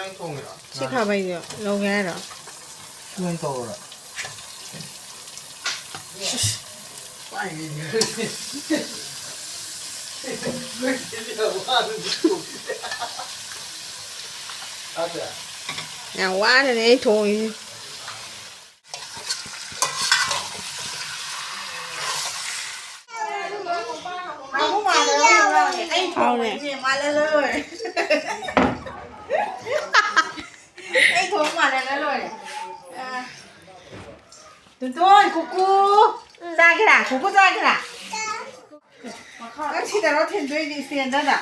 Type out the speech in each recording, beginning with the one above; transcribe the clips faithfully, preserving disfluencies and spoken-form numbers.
ꯅꯪ ꯊꯣꯡꯉꯤꯔꯣ? ꯁꯤ ꯈꯥꯕꯩꯗꯣ ꯂꯧꯒꯦ ꯍꯥꯏꯔꯣ? ꯁꯨꯃꯥꯏꯅ ꯇꯧꯔꯣ꯫ ꯄꯥꯏꯒꯦ꯫ ꯌꯥꯝ ꯋꯥꯅꯅꯦ ꯑꯩ ꯊꯣꯡꯉꯤꯁꯦ꯫ ꯍꯥꯎꯅꯦ꯫ ꯑꯩ ꯊꯣꯡ ꯃꯥꯜꯂꯦꯅ ꯂꯣꯏꯔꯦ꯫ ꯑ, ꯇꯣꯟꯇꯣꯟ, ꯀꯨꯀꯨ ꯆꯥꯒꯦꯔꯥ? ꯀꯨꯀꯨ ꯆꯥꯒꯦꯔꯥ? ꯅꯪ ꯁꯤꯗꯔꯣ ꯊꯤꯟꯗꯣꯏꯁꯦ ꯏꯁꯇꯦꯟꯗꯔꯗ?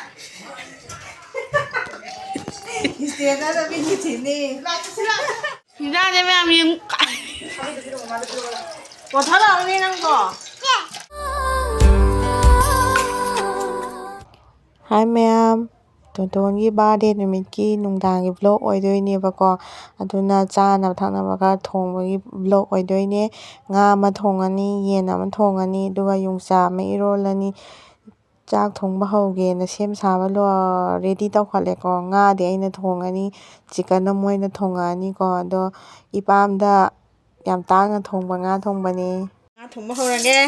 ꯏꯁꯇꯦꯟꯗꯔꯗ ꯃꯤꯒꯤ ꯊꯤꯟꯅꯤ꯫ ꯍꯤꯟꯖꯥꯡꯁꯦ ꯃꯌꯥꯝ ꯌꯦꯡꯉꯨ꯫ ꯄꯣꯊꯥꯔꯛꯑꯣꯅꯦ ꯅꯪꯕꯣ꯫ ꯍꯥꯏ ꯃꯌꯥꯝ, ꯇꯣꯟꯇꯣꯟꯒꯤ birthday ꯅꯨꯃꯤꯠꯀꯤ ꯅꯨꯡꯗꯥꯡꯒꯤ vlog ꯑꯣꯏꯗꯣꯏꯅꯦꯕꯀꯣ꯫ ꯑꯗꯨꯅ ꯆꯥꯅꯕ ꯊꯛꯅꯕꯒ ꯊꯣꯡꯕꯒꯤ vlog ꯑꯣꯏꯗꯣꯏꯅꯦ꯫ ꯉꯥ ꯑꯃ ꯊꯣꯡꯉꯅꯤ, ꯌꯦꯟ ꯑꯃ ꯊꯣꯡꯉꯅꯤ, ꯑꯗꯨꯒ ꯌꯣꯡꯆꯥꯛ ꯑꯃ ꯏꯔꯣꯜꯂꯅꯤ꯫ ꯆꯥꯛ ꯊꯣꯡꯕ ꯍꯧꯒꯦꯅ ꯁꯦꯝ ꯁꯥꯕ ꯂꯣ-, ready ꯇꯧꯈꯠꯂꯦꯀꯣ꯫ ꯉꯥꯗꯤ ꯑꯩꯅ ꯊꯣꯡꯉꯅꯤ, chicken ꯑꯃ ꯃꯣꯏꯅ ꯊꯣꯡꯉꯛꯑꯅꯤꯀꯣ꯫ ꯑꯗꯣ ꯏꯄꯥꯝꯗ ꯌꯥꯝ ꯇꯥꯡꯅ ꯊꯣꯡꯕ ꯉꯥ ꯊꯣꯡꯕꯅꯦ꯫ ꯉꯥ ꯊꯣꯡꯕ ꯍꯧꯔꯒꯦ꯫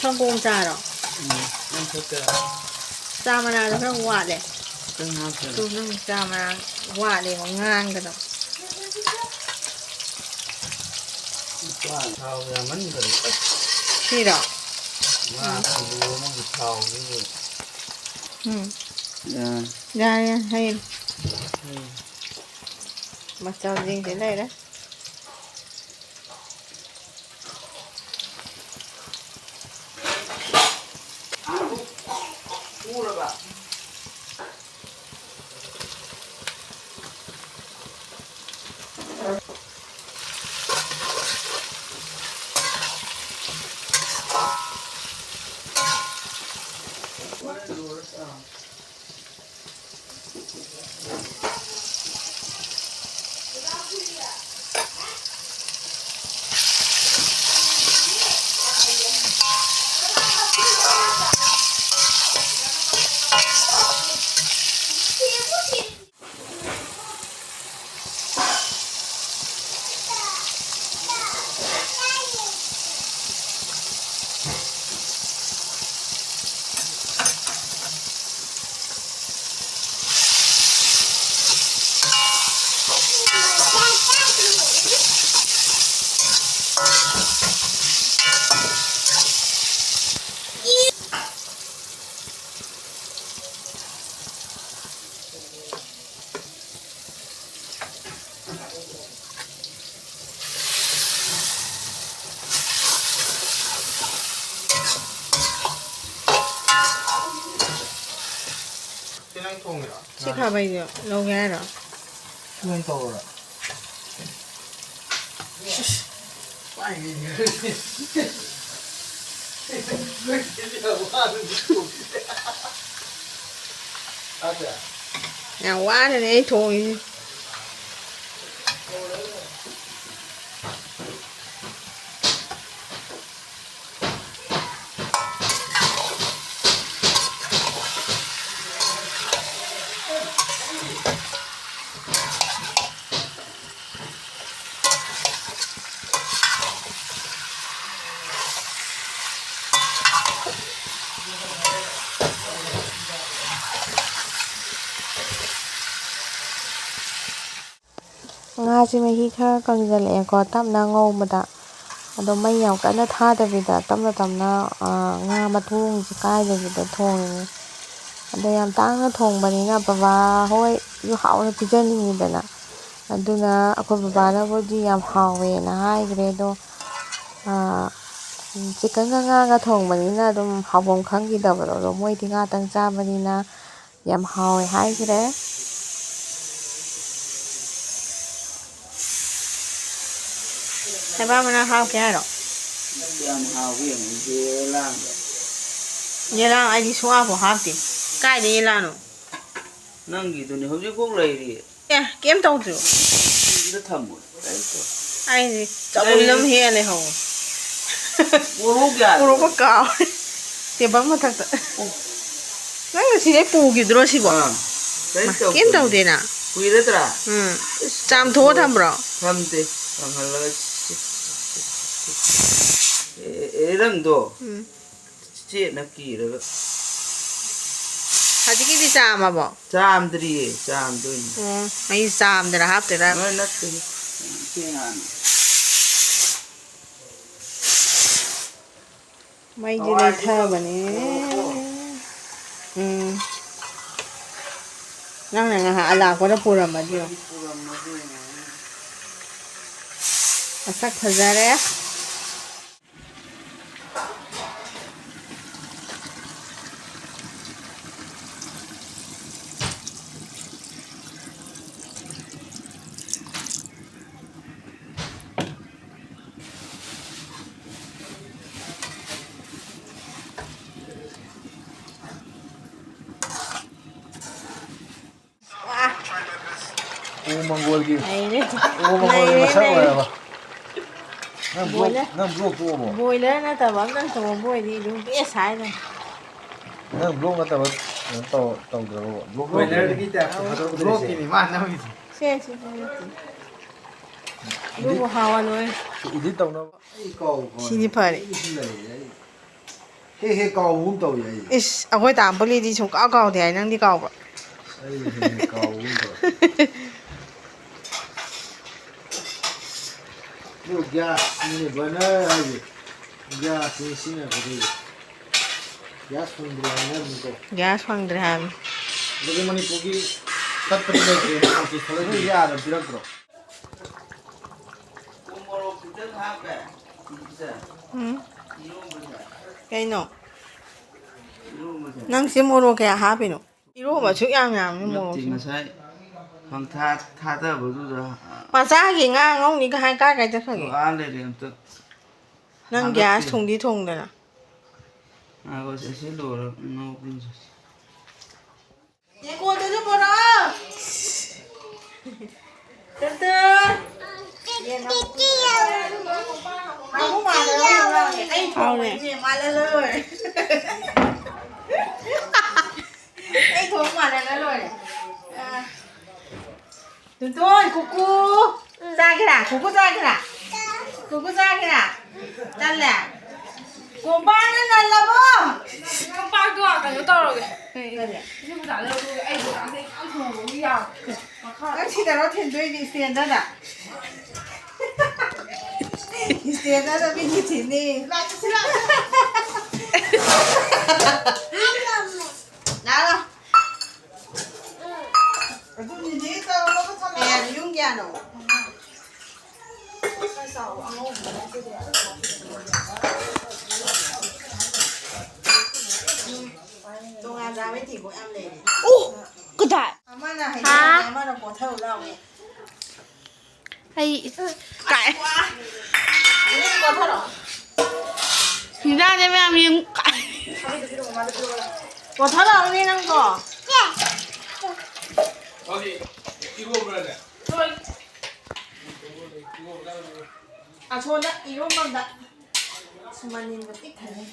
ꯁꯪꯒꯣꯝ ꯆꯥꯔꯣ? ꯎꯝ, ꯅꯪ ꯊꯛꯀꯦꯔꯥ? ꯆꯥ ꯃꯅꯥꯗꯣ ꯈꯔ ꯋꯥꯠꯂꯦ꯫ ꯈꯤꯇꯪ ꯍꯥꯞꯀꯦꯔꯥ? ꯇꯨ ꯅꯪ ꯆꯥ ꯃꯅꯥ ꯋꯥꯠꯂꯦꯕ ꯉꯥꯡꯒꯗꯕ꯫ ꯊꯥꯎ ꯌꯥꯝꯃꯟꯈꯔꯦ꯫ ꯁꯤꯔꯣ? ꯉꯥ ꯀꯤꯂꯣ ꯑꯃꯒꯤ ꯊꯥꯎꯁꯤꯕꯨ꯫ ꯎꯝ꯫ ꯌꯥ꯫ ꯌꯥꯔꯦ, ꯌꯥꯔꯦ, ꯍꯌꯦꯡ꯫ ꯎꯝ꯫ ꯃꯆꯜꯁꯤꯡꯁꯦ ꯂꯩꯔꯦ꯫ ꯁꯤ ꯅꯪ ꯊꯣꯡꯉꯤꯔꯣ? ꯁꯤ ꯈꯥꯕꯩꯗꯣ ꯂꯧꯒꯦ ꯍꯥꯏꯔꯣ? ꯁꯤ ꯑꯣꯏꯅ ꯇꯧꯔꯣꯔꯥ? ꯌꯥꯝ ꯋꯥꯅꯅꯦ ꯑꯩ ꯊꯣꯡꯉꯤꯁꯦ꯫ ꯉꯥꯁꯤ ꯃꯍꯤ ꯈꯔ ꯀꯪꯁꯤꯜꯂꯛꯑꯦꯀꯣ, ꯇꯞꯅ ꯉꯧꯕꯗ꯫ ꯑꯗꯣ ꯃꯩ ꯌꯥꯝ ꯀꯟꯅ ꯊꯥꯗꯕꯤꯗ ꯇꯞꯅ ꯇꯞꯅ, ꯑ, ꯉꯥ ꯃꯇꯣꯡꯁꯤ ꯀꯥꯏꯗꯕꯤꯗ ꯊꯣꯡꯉꯤꯅꯤ꯫ ꯑꯗꯣ ꯌꯥꯝ ꯇꯥꯡꯅ ꯊꯣꯡꯕꯅꯤꯅ ꯕꯕꯥ ꯍꯣꯏꯁꯨ ꯍꯥꯎꯅ ꯄꯤꯖꯅꯤꯡꯉꯤꯗꯅ꯫ ꯑꯗꯨꯅ ꯑꯩꯈꯣꯏ ꯕꯕꯥꯅꯕꯨꯗꯤ ꯌꯥꯝ ꯍꯥꯎꯋꯦꯅ ꯍꯥꯏꯈ꯭ꯔꯦ꯫ ꯑꯗꯣ, ꯑ, ꯆꯤꯛꯀꯟꯒ ꯉꯥꯒ ꯊꯣꯡꯕꯅꯤꯅ ꯑꯗꯨꯝ ꯍꯥꯎꯐꯝ ꯈꯪꯈꯤꯗꯕꯗꯣ꯫ ꯑꯗꯣ ꯃꯣꯏꯗꯤ ꯉꯥꯇꯪ ꯆꯥꯕꯅꯤꯅ ꯌꯥꯝ ꯍꯥꯎꯋꯦ ꯍꯥꯏꯈ꯭ꯔꯦ꯫ ꯁꯦꯕꯥ ꯃꯅꯥ ꯍꯥꯞꯀꯦ ꯍꯥꯏꯔꯣ? ꯌꯥꯝ ꯍꯥꯎꯋꯤ, ꯌꯦꯡꯉꯨ, ꯌꯦꯂꯥꯡꯗꯣ꯫ ꯌꯦꯂꯥꯡ ꯑꯩꯗꯤ ꯁꯨꯡꯍꯥꯞꯄꯨ ꯍꯥꯞꯇꯦ꯫ ꯀꯥꯏꯗ ꯌꯦꯂꯥꯡꯅꯣ? ꯅꯪꯒꯤꯗꯨꯅꯤ ꯍꯧꯖꯤꯛꯐꯥꯎ ꯂꯩꯔꯤ꯫ ꯑꯦ, ꯀꯩꯝ ꯇꯧꯗ꯭ꯔꯤꯕꯣ? ꯁꯤꯗ ꯊꯝꯃꯣ, ꯀꯩꯝ ꯇꯧ-, ꯑꯩꯗꯤ ꯆꯒꯨꯝ ꯂꯩ꯫ ꯑꯃ ꯍꯦꯛꯑ ꯂꯩꯍꯧꯋꯦ꯫ ꯄꯣꯔꯣꯛ ꯌꯥꯗ꯭ꯔꯣ? ꯄꯣꯔꯣꯛꯄ ꯀꯥꯎꯔꯦ꯫ ꯇꯦꯕꯜ ꯃꯊꯛꯇ꯫ ꯑꯣ꯫ ꯅꯪꯅ ꯁꯤꯗꯩ ꯄꯨꯈꯤꯗ꯭ꯔꯣ ꯁꯤꯕꯣ? ꯑꯥ, ꯀꯩꯝ ꯃꯥ, ꯇꯧꯗꯦ꯫ ꯀꯩꯝ ꯇꯧꯗꯦꯅ? ꯀꯨꯏꯔꯗ꯭ꯔꯥ? ꯎꯝ꯫ ꯏꯁ, ꯆꯥꯝꯊꯣꯛꯑ ꯊꯝꯕ꯭ꯔꯣ? ꯊꯝꯗꯦ꯫ ꯀꯪꯍꯜꯂꯒ ꯁꯤ-, ꯁꯤ-, ꯁꯤ-, ꯁꯤ-, ꯑꯦ, ꯑꯦ, ꯑꯦꯔꯪꯗꯣ꯫ ꯎꯝ꯫ ꯆꯦꯠꯅ ꯀꯤꯔꯒ꯫ ꯍꯧꯖꯤꯛꯀꯤꯗꯤ ꯆꯥꯝꯃꯕꯣ? ꯆꯥꯝꯗ꯭ꯔꯤꯌꯦ, ꯆꯥꯝꯗꯣꯏꯅꯤ꯫ ꯑꯣ, ꯑꯩ ꯆꯥꯝꯗꯅ ꯍꯥꯞꯇꯣꯏꯔꯥ? ꯅꯣꯏ ꯅꯠꯇꯦ꯫ ꯊꯦꯡꯉꯥꯅꯤ꯫ ꯃꯩꯁꯦ ꯍꯋꯥꯏꯗꯤ ꯂꯩꯊꯕꯅꯦ꯫ ꯎꯝ꯫ ꯅꯪꯅ ꯉꯥꯏꯍꯥꯛ ꯑꯂꯥꯛꯄꯗ ꯄꯨꯔꯝꯃꯗꯤ ꯌꯦꯡꯉꯣ꯫ ꯃꯁꯛ ꯐꯖꯔꯦ꯫ ꯑꯣ, ꯃꯪꯒꯣꯜꯒꯤ, ꯂꯩꯔꯦ꯫ ꯑꯣ, ꯃꯪꯒꯣꯜꯒꯤ ꯂꯩꯔꯦ, ꯃꯁꯛ ꯂꯩꯔꯦ꯫ ꯑꯣꯏꯔꯕ? ꯅꯪ ꯕ꯭ꯂꯣꯛ, ꯕꯣꯏꯂꯔ꯫ ꯅꯪ ꯕ꯭ꯂꯣꯛ ꯇꯣꯛꯑꯕꯣ? ꯕꯣꯏꯂꯔ ꯅꯠꯇꯕ ꯑꯝꯇꯪ ꯊꯣꯡꯉꯝꯕ ꯑꯣꯏꯗꯤ ꯑꯗꯨꯝ ꯕꯦꯁ ꯍꯥꯏꯗꯣꯏꯅꯤ꯫ ꯅꯪ ꯕ꯭ꯂꯣꯛ ꯅꯠꯇꯕ ꯀꯩꯅꯣ ꯇꯧ-, ꯇꯧꯗ꯭ꯔꯕꯣ? ꯕ꯭ꯂꯣꯛ ꯕꯣꯏꯂꯔꯒꯤ ꯇꯧꯗ꯭ꯔꯕꯣ? ꯇꯥꯏꯞꯇ ꯊꯥꯗꯣꯔꯛꯀꯗꯣꯏꯁꯦ꯫ ꯕ꯭ꯂꯣꯛꯀꯤꯅꯤ ꯃꯥ ꯅꯝꯃꯤꯁꯦ꯫ ꯁꯦ, ꯁꯦ, ꯁꯦ, ꯁꯦ꯫ ꯑꯗꯨꯕꯨ ꯍꯥꯎꯍꯜꯂꯣꯏ꯫ ꯏꯗꯤꯠ ꯇꯧꯅꯕ꯫ ꯑꯩ ꯀꯥꯎꯕ ꯀꯥꯎꯕ꯫ ꯁꯤꯗꯤ ꯐꯔꯦ꯫ ꯑꯩ ꯁꯤ ꯂꯩꯔꯦ꯫ ꯑꯩ ꯍꯦꯛ ꯍꯦꯛ ꯀꯥꯎꯕꯒꯨꯝ ꯇꯧꯏ ꯑꯩ꯫ ꯏꯁ, ꯑꯩꯈꯣꯏ ꯇꯥꯝꯄꯨꯂꯤꯗꯤ ꯁꯨꯡꯀꯥꯎ ꯀꯥꯎꯗꯦ ꯍꯥꯏ, ꯅꯪꯗꯤ ꯀꯥꯎꯕ꯭ꯔꯣ? ꯑꯩ ꯍꯦꯛ ꯍꯦꯛ ꯀꯥꯎꯕꯒꯨꯝ ꯇꯧꯏ꯫ ꯑꯗꯨ ꯒ꯭ꯌꯥꯁꯅꯤꯅꯦ, ꯕꯔꯅꯔ ꯍꯥꯏꯁꯦ꯫ ꯒ꯭ꯌꯥꯁꯅꯤ ꯁꯤꯖꯤꯟꯅꯔꯛꯀꯗꯣꯏꯁꯦ꯫ ꯒ꯭ꯌꯥꯁ ꯐꯪꯗ꯭ꯔꯦ ꯍꯥꯏꯅꯕꯅꯤꯀꯣ꯫ ꯒ꯭ꯌꯥꯁ ꯐꯪꯗ꯭ꯔꯦ ꯍꯥꯏꯕꯅꯤ꯫ ꯑꯗꯨꯒ ꯃꯅꯤꯄꯨꯔꯒꯤ ꯇꯠꯄꯗꯤ ꯂꯩꯇ꯭ꯔꯦ, ꯅꯣꯇꯤꯁ ꯊꯣꯛꯂꯛꯏ꯫ ꯅꯣꯏ ꯌꯥꯗꯕ ꯄꯤꯔꯛꯇ꯭ꯔꯣ? ꯎꯝ꯫ ꯀꯩꯅꯣ? ꯅꯪꯁꯦ ꯃꯣꯔꯣꯛ ꯀꯌꯥ ꯍꯥꯞꯄꯤꯅꯣ? ꯏꯔꯣꯝꯕ ꯑꯁꯨꯛ ꯌꯥꯝ ꯌꯥꯝꯅ ꯅꯠꯇꯦ, ꯃꯣꯔꯣꯛꯁꯦ꯫ ꯉꯁꯥꯏ ꯈꯪꯊꯥ ꯊꯥꯗꯕꯗꯨꯗ, ꯃꯆꯥꯒꯤ ꯉꯥ ꯉꯧꯅꯤꯒ ꯍꯥꯏ ꯀꯥꯏ ꯀꯥꯏ ꯆꯠꯈ꯭ꯔꯒꯦ? ꯑꯥ ꯂꯩꯔꯦ ꯑꯝꯇ꯫ ꯅꯪ ꯍꯥꯡꯒꯠꯇꯦ꯫ ꯒ꯭ꯌꯥꯁ ꯊꯣꯡꯗꯤ ꯊꯣꯡꯗꯅ꯫ ꯉꯥꯏꯈꯣ, ꯑꯁꯤ ꯂꯣꯏꯔ ꯉꯧꯒꯦ꯫ ꯇꯦꯡꯀꯣꯠꯇꯨꯁꯨ ꯄꯨꯔꯛꯑꯣ꯫ ꯇꯨꯇꯨ꯫ ꯃꯥꯕꯨ ꯃꯥꯟꯅꯔꯣꯏ, ꯑꯩ ꯊꯣꯡꯕꯅꯤꯅꯦ, ꯃꯥꯜꯍꯜꯂ ꯂꯣꯏꯔꯦ꯫ ꯑꯩ ꯊꯣꯡ ꯃꯥꯜꯍꯜꯂ ꯂꯣꯏꯔꯦ꯫ ꯑ꯫ ꯇꯨꯇꯣꯟ, ꯀꯨꯀꯨ ꯆꯥꯒꯦꯔꯥ? ꯀꯨꯀꯨ ꯆꯥꯒꯦꯔꯥ? ꯀꯨꯀꯨ ꯆꯥꯒꯦꯔꯥ? ꯇꯜꯂꯦ? ꯀꯣꯝꯕꯥꯅ ꯅꯜꯂꯕꯣ? ꯀꯣꯝꯄꯥꯛꯇꯣ ꯀꯩꯅꯣ ꯇꯧꯔꯒꯦ꯫ ꯀꯔꯤ? ꯏꯁꯤꯡ ꯃꯆꯥꯗ ꯂꯧꯊꯣꯛꯑꯒꯦ꯫ ꯑꯩ ꯍꯧꯖꯤꯛꯀꯥꯟꯁꯦ ꯌꯥꯝ ꯊꯣꯡꯕꯒꯤ ꯌꯥꯗ꯭ꯔꯦ꯫ ꯃꯈꯥ ꯅꯪ ꯁꯤ ꯇꯧꯔ ꯊꯤꯟꯗꯣꯏꯅꯤ ꯏꯁꯇꯦꯟꯗꯔꯗ꯫ ꯏꯁꯇꯦꯟꯗꯔꯗ ꯃꯤꯒꯤ ꯊꯤꯟꯅꯤ꯫ ꯂꯥꯛꯑꯣ꯫ ꯀꯌꯥꯅꯣ? ꯇꯣꯉꯥꯟ ꯆꯥꯕꯩ ꯊꯤꯕꯣꯛ ꯌꯥꯝ ꯂꯩꯔꯦ꯫ ꯑꯣ! ꯀꯗꯥꯏ? ꯑꯃꯅ ꯍꯥ? ꯍꯩꯖꯤꯜꯂꯒ ꯑꯃꯅ ꯀꯣꯊꯔꯨ ꯂꯥꯎꯅꯦ꯫ ꯑꯩ ꯀꯥꯏ꯫ ꯏꯅꯦ ꯀꯣꯊꯔꯣ꯫ ꯍꯤꯟꯖꯥꯡꯁꯦ ꯃꯌꯥꯝ ꯌꯦꯡꯉꯨ꯫ ꯀꯣꯊꯔꯛꯑꯣꯅꯦ ꯅꯪꯕꯣ꯫ ꯃꯥꯗꯤ ꯏꯔꯣꯝꯕ꯭ꯔꯅꯦ? ꯑꯁꯣꯝꯗ ꯏꯔꯣꯝꯕꯝꯗ꯫ ꯑꯁ, ꯃꯅꯤꯟꯒ ꯄꯤꯛ ꯊꯜꯂꯦ꯫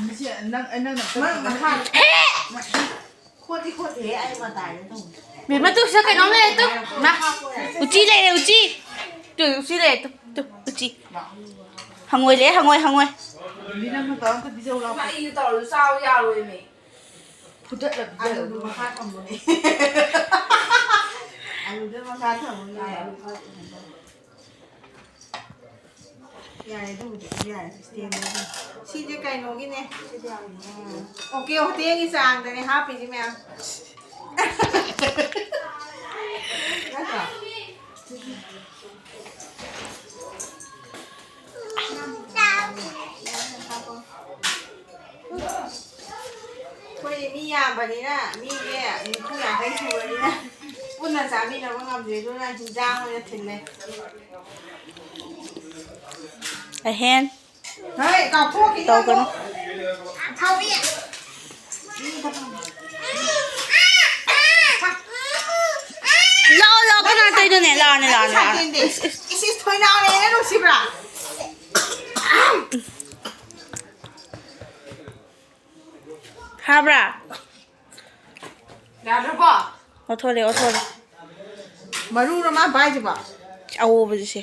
ꯃꯁꯤ ꯅꯪ, ꯑꯩ ꯅꯪ ꯅꯪ ꯃꯈꯥ ꯈꯣꯠꯇꯤ ꯈꯣꯠꯇꯦꯍꯦ, ꯑꯩ ꯃꯇꯥꯏꯗ ꯇꯧꯕꯅꯦ꯫ ꯕꯦꯝꯃ, ꯇꯨ ꯁꯤꯗ ꯀꯩꯅꯣꯝ ꯂꯩꯔꯦ, ꯇꯨ꯫ ꯃꯥ, ꯎꯆꯤ ꯂꯩꯔꯦ, ꯎꯆꯤ꯫ ꯇꯨ, ꯎꯆꯤ ꯂꯩꯔꯦ, ꯇꯨ, ꯇꯨ, ꯎꯆꯤ꯫ ꯍꯪꯉꯣꯏ ꯂꯩꯔꯦ, ꯍꯪꯉꯣꯏ, ꯍꯪꯉꯣꯏ꯫ ꯕꯦꯝꯃ, ꯅꯪ ꯇꯧꯔ ꯑꯝꯇ ꯄꯤꯖꯧ ꯂꯥꯎ꯫ ꯃꯥ ꯑꯩꯅ ꯇꯧꯔꯁꯨ ꯆꯥꯎ ꯌꯥꯔꯣꯏꯃꯦ꯫ ꯐꯨꯗꯠꯂ ꯄꯤꯖꯔ ꯑꯂꯨꯗꯨ ꯂꯣꯏꯔꯦ꯫ ꯃꯈꯥ ꯊꯝꯃꯨꯅꯦ꯫ ꯑꯂꯨꯗꯨ ꯃꯈꯥ ꯊꯝꯃꯨꯅꯦ꯫ ꯌꯥꯔꯦ, ꯑꯗꯨꯕꯨꯗꯤ ꯌꯥꯔꯦ, stand ꯑꯗꯨꯝ꯫ ꯁꯤꯁꯦ ꯀꯩꯅꯣꯒꯤꯅꯦ꯫ ꯁꯤꯗꯤ ꯌꯥꯝ ꯅꯨꯡꯉꯥꯏ꯫ ꯑꯣꯀꯦ ꯍꯣꯇꯦꯜꯒꯤ ꯆꯥꯡꯗꯅꯦ ꯍꯥꯞꯄꯤꯁꯤ ꯃꯌꯥꯝ꯫ ꯅꯠꯇ꯭ꯔꯣ? ꯑꯩꯈꯣꯏꯗꯤ ꯃꯤ ꯌꯥꯝꯕꯅꯤꯅ, ꯃꯤꯁꯦ ꯅꯤꯐꯨ ꯌꯥꯡꯈꯩ ꯁꯨꯕꯅꯤꯅ ꯄꯨꯟꯅ ꯆꯥꯃꯤꯟꯅꯕ ꯉꯝꯗꯦ, ꯑꯗꯨꯅ ꯍꯤꯟꯖꯥꯡ ꯑꯣꯏꯅ ꯊꯤꯜꯂꯦ꯫ ꯑꯍꯦꯟ ꯍꯣꯏ, ꯀꯥꯎꯊꯣꯛꯈꯤꯅꯤ ꯇꯧꯒꯅꯨ꯫ ꯊꯥꯎꯕꯤ꯫ ꯂꯥꯛꯑꯣ, ꯂꯥꯛꯑꯣ, ꯀꯅꯥ ꯇꯧꯔꯤꯅꯣꯅꯦ? ꯂꯥꯛꯑꯣꯅꯦ, ꯂꯥꯛꯑꯣꯅꯦ, ꯂꯥꯛꯑꯣꯅꯦ꯫ ꯁꯥꯇꯤꯟꯗꯤ꯫ ꯏꯁ, ꯏꯁ꯫ ꯏꯁ, ꯏꯁ, ꯊꯣꯏꯅꯥꯎꯅ ꯍꯦꯟꯅ ꯅꯨꯡꯁꯤꯕ꯭ꯔꯥ? ꯐꯥꯕ꯭ꯔꯥ? ꯌꯥꯗ꯭ꯔꯕꯣ? ꯑꯣꯊꯣꯔꯦ, ꯑꯣꯊꯣꯔꯦ꯫ ꯃꯔꯨꯔꯣ ꯃꯥ ꯄꯥꯏꯁꯤꯕꯣ? ꯑꯋꯣꯕꯁꯦ꯫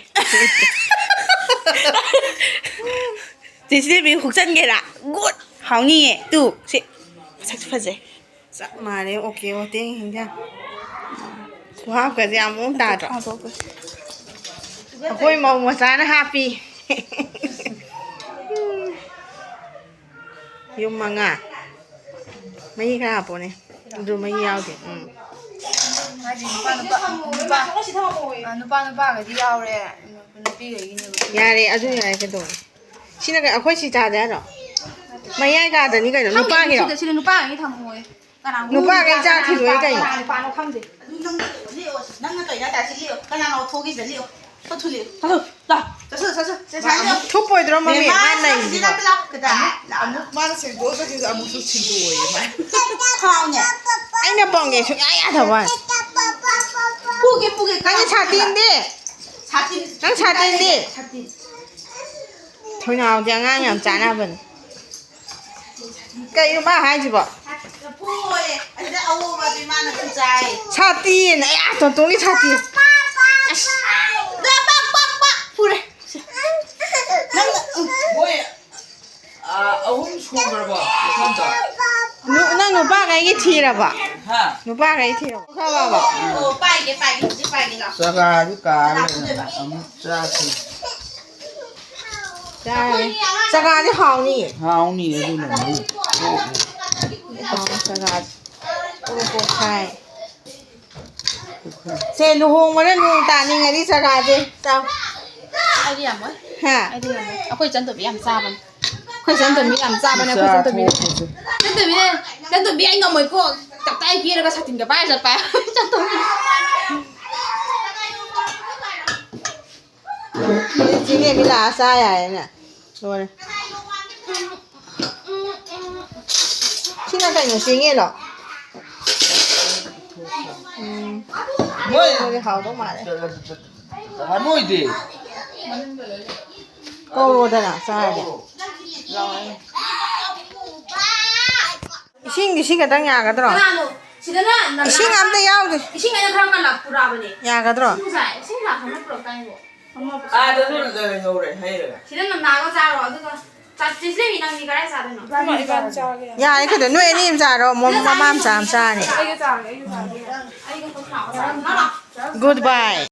ꯆꯦꯆꯦ ꯕꯤ ꯍꯨꯛꯆꯟꯒꯦꯔꯥ? ꯒꯨꯗ! ꯍꯥꯎꯅꯤꯌꯦ꯫ ꯇꯨ, ꯁꯤ꯫ ꯃꯁꯛꯁꯨ ꯐꯖꯩ꯫ ꯆꯞ ꯃꯥꯟꯅꯩ, ꯑꯣꯀꯦ, ꯍꯣꯇꯦꯜ ꯍꯤꯟꯖꯥꯡ꯫ ꯈꯨꯍꯥꯞꯀꯁꯦ ꯌꯥꯝ ꯃꯑꯣꯡ ꯇꯥꯗ꯭ꯔꯣ? ꯊꯥꯗꯣꯛꯈ꯭ꯔꯦ꯫ ꯑꯩꯈꯣꯏ ꯃꯧ ꯃꯆꯥꯅ ꯍꯥꯞꯄꯤ꯫ ꯌꯨꯝ ꯃꯉꯥ꯫ ꯃꯍꯤ ꯈꯔ ꯍꯥꯞꯄꯣꯅꯦ꯫ ꯑꯗꯨ ꯃꯍꯤ ꯌꯥꯎꯗꯦ꯫ ꯎꯝ꯫ ꯅꯨꯄꯥ ꯅꯨꯄꯥ ꯅꯨꯄꯥ ꯅꯨꯄꯥ ꯅꯨꯄꯥꯒꯗꯤ ꯌꯥꯎꯔꯦ꯫ ꯅꯨꯄꯤꯈꯩꯒꯤꯅꯦꯕ꯫ ꯌꯥꯔꯦ, ꯑꯗꯨ ꯌꯥꯔꯦ, ꯀꯩꯗꯧꯔꯦ? ꯁꯤꯅ ꯀꯩ-, ꯑꯩꯈꯣꯏ ꯁꯤ ꯆꯥꯖꯦ ꯍꯥꯏꯔꯣ? ꯃꯌꯥꯏ ꯀꯥꯗꯅꯤ ꯀꯩꯅꯣ, ꯈꯪꯗꯦ, ꯅꯨꯄꯥꯒꯤꯔꯣ? ꯁꯤꯗ, ꯁꯤꯗ ꯅꯨꯄꯥꯒꯤ ꯊꯝꯃꯣꯏ꯫ ꯀꯅꯥ ꯅꯨꯄꯥꯒꯩ ꯆꯥ ꯊꯤꯔꯣꯏ ꯀꯩꯅꯣ? ꯀꯅꯥ ꯅꯨꯄꯥꯅꯣ ꯈꯪꯗꯦ꯫ ꯑꯗꯨ ꯅꯪ ꯂꯦꯛꯑꯣ, ꯅꯪꯅ ꯀꯩꯅꯣ ꯇꯥꯁꯤ ꯂꯦꯛꯑꯣ꯫ ꯀꯅꯥꯅꯣ ꯊꯣꯛꯈꯤꯁꯤꯗ ꯂꯦꯛꯑꯣ꯫ ꯆꯠꯊꯣꯛ ꯂꯦꯛꯑꯣ꯫ ꯆꯠꯊꯣꯛ, ꯂꯥꯛ꯫ ꯆꯠꯊꯣꯛ, ꯆꯠꯊꯣꯛ꯫ ꯁꯦ, ꯁꯥꯏ ꯂꯦꯛꯑꯣ꯫ ꯊꯨꯞꯄꯣꯏꯗ꯭ꯔꯣ ꯃꯃꯤ? ꯕꯦꯝꯃ, ꯃꯥ ꯅꯪꯁꯤꯗꯤ ꯅꯩꯁꯤꯗꯤ꯫ ꯂꯥꯛꯇ ꯂꯥꯛꯑꯣ꯫ ꯀꯗꯥ? ꯑꯃꯨꯛ ꯃꯥꯅ ꯁꯦꯡꯗꯣꯛꯑꯒꯗꯤ ꯑꯃꯨꯛꯁꯨ ꯁꯤꯟꯗꯣꯛꯑꯣꯌꯦ ꯃꯥ꯫ ꯈꯥꯎꯅꯦ꯫ ꯑꯩꯅ ꯄꯪꯒꯦ ꯁꯨꯡꯌꯥ ꯌꯥꯗꯕ ꯋꯥꯅꯤ꯫ ꯄꯨꯒꯦ, ꯄꯨꯒꯦ꯫ ꯅꯪꯒꯤ ꯁꯥꯇꯤꯟꯗꯤ? ꯁꯥꯇꯤꯟ꯫ ꯅꯪ ꯁꯥꯇꯤꯟꯗꯤ? ꯁꯥꯇꯤꯟ꯫ ꯊꯣꯏꯅꯥꯎꯗꯤ ꯑꯉꯥꯡ ꯌꯥꯝ ꯆꯥꯟꯅꯕꯅꯤ꯫ ꯀꯩꯅꯣ ꯃꯥ ꯍꯥꯏꯁꯤꯕꯣ? ꯂꯐꯨ ꯍꯣꯏꯌꯦ꯫ ꯑꯁꯤꯗ ꯑꯋꯣꯕꯗꯤ ꯃꯥꯅ ꯑꯗꯨꯝ ꯆꯥꯏ꯫ ꯁꯥꯇꯤꯟ! ꯑꯌꯥ, ꯇꯣꯟꯇꯣꯟꯒꯤ ꯁꯥꯇꯤꯟ! ꯑꯁ! ꯗ ꯄꯥꯛ, ꯄꯥꯛ, ꯄꯥꯛ! ꯐꯨꯔꯦ꯫ ꯅꯪ, ꯎꯝ꯫ ꯃꯣꯏ, ꯑ, ꯑꯍꯨꯝ ꯁꯨꯈ꯭ꯔꯕꯣ? ꯃꯊꯟꯇ? ꯅꯨ-, ꯅꯪ ꯅꯨꯄꯥꯈꯩꯒꯤ ꯊꯤꯔꯕꯣ? ꯍꯥ? ꯅꯨꯄꯥꯈꯩ ꯊꯤꯔꯕꯣ? ꯈꯪꯉꯕꯣ? ꯑꯣ, ꯄꯥꯏꯒꯦ, ꯄꯥꯏꯒꯦ, ꯍꯧꯖꯤꯛ ꯄꯥꯏꯒꯦ, ꯂꯥꯎ꯫ ꯆꯒꯥꯗꯤ ꯀꯥ ꯂꯩꯔꯦ꯫ ꯑꯃꯨꯛ ꯆꯥꯁꯤ꯫ ꯆꯥꯔꯦ꯫ ꯆꯒꯥꯗꯤ ꯍꯥꯎꯅꯤꯌꯦ꯫ ꯍꯥꯎꯅꯤꯌꯦ, ꯑꯗꯨꯅ ꯃꯍꯤ꯫ ꯍꯥꯎ, ꯆꯒꯥꯗꯤ꯫ ꯄꯣꯔꯣ ꯄꯣꯔꯣ ꯁꯥꯏ꯫ ꯁꯦ, ꯂꯨꯍꯣꯡꯕꯗ ꯅꯣꯡ ꯇꯥꯅꯤꯡꯉꯗꯤ ꯆꯒꯥꯁꯦ ꯆꯥꯎ꯫ ꯑꯩꯗꯤ ꯌꯥꯝꯃꯣꯏ꯫ ꯍꯥ? ꯑꯩꯗꯤ ꯌꯥꯝꯃꯣꯏ꯫ ꯑꯩꯈꯣꯏ ꯏꯆꯟ ꯇꯣꯝꯕꯤ ꯌꯥꯝ ꯆꯥꯕꯅꯤ꯫ ꯑꯩꯈꯣꯏ ꯏꯆꯟ ꯇꯣꯝꯕꯤ ꯌꯥꯝ ꯆꯥꯕꯅꯦ, ꯑꯩꯈꯣꯏ ꯏꯆꯟ ꯇꯣꯝꯕꯤꯅꯦ꯫ ꯏꯆꯥ ꯊꯣꯛꯄꯁꯦ꯫ ꯏꯆꯟ ꯇꯣꯝꯕꯤꯅꯦ, ꯏꯆꯟ ꯇꯣꯝꯕꯤ ꯑꯩ ꯉꯝꯃꯣꯏꯀꯣ꯫ ꯇꯞꯇꯥꯏ ꯀꯦꯔꯒ ꯁꯥꯇꯤꯟꯒ ꯄꯥꯏꯔ ꯆꯠꯄ꯫ ꯏꯆꯟ ꯇꯣꯝꯕꯤ꯫ ꯆꯤꯡꯂꯦꯟꯕꯤ ꯂꯥꯛꯑ ꯆꯥ ꯌꯥꯔꯦꯅꯦ꯫ ꯂꯣꯏꯔꯦ꯫ ꯁꯤꯅ ꯀꯩꯅꯣ, ꯆꯦꯡꯌꯦꯟꯂꯣ? ꯎꯝ꯫ ꯃꯣꯏ ꯏꯔꯣꯟꯕꯗꯤ ꯍꯥꯎꯗꯧ ꯃꯥꯜꯂꯦ꯫ ꯍꯥꯃꯣꯏꯗꯤ꯫ ꯀꯧꯔꯣꯗꯅ ꯆꯥꯔꯗꯤ꯫ ꯏꯁꯤꯡꯗꯤ ꯁꯤ ꯈꯛꯇꯪ ꯌꯥꯒꯗ꯭ꯔꯣ? ꯀꯅꯥꯅꯣ? ꯁꯤꯗꯅ ꯅꯅꯥ-, ꯏꯁꯤꯡ ꯑꯝꯇ ꯌꯥꯎꯗꯦ꯫ ꯏꯁꯤꯡ ꯑꯩꯅ ꯈꯔ ꯉꯟꯅ ꯄꯨꯔꯛꯑꯕꯅꯦ꯫ ꯌꯥꯒꯗ꯭ꯔꯣ? ꯏꯁꯤꯡꯁꯦ, ꯏꯁꯤꯡ ꯒ꯭ꯂꯥꯁ ꯑꯃ ꯄꯨꯔꯛꯇꯥꯏꯅꯦ꯫ ꯑꯥꯗ ꯑꯗꯨꯝ ꯂꯩꯍꯧꯔꯦ, ꯍꯩꯔꯒ꯫ ꯁꯤꯗ ꯅꯅꯥꯒ ꯆꯥꯔꯣ, ꯑꯗꯨꯒ ꯆꯥ-, ꯆꯦ ꯁꯤꯂꯦꯝꯕꯤ, ꯅꯪꯗꯤ ꯀꯗꯥꯏ ꯆꯥꯗꯣꯏꯅꯣ? ꯏꯕꯥꯅꯤ ꯆꯥꯒꯦ꯫ ꯌꯥꯔꯦ ꯀꯩꯅꯣ, ꯅꯣꯏ ꯑꯅꯤ ꯑꯃ ꯆꯥꯔꯣ, ꯃꯣ-, ꯃꯃꯥ ꯃꯆꯥ ꯑꯃ ꯆꯥꯔꯅꯤ꯫ ꯑꯩꯒ ꯆꯥꯒꯦ, ꯑꯩꯒ ꯆꯥꯒꯦ꯫ ꯑꯩꯒ ꯈꯛ ꯂꯥꯛꯑꯣ, ꯆꯥꯔꯣ꯫ ꯂꯥꯛꯑꯣ꯫ Goodbye꯫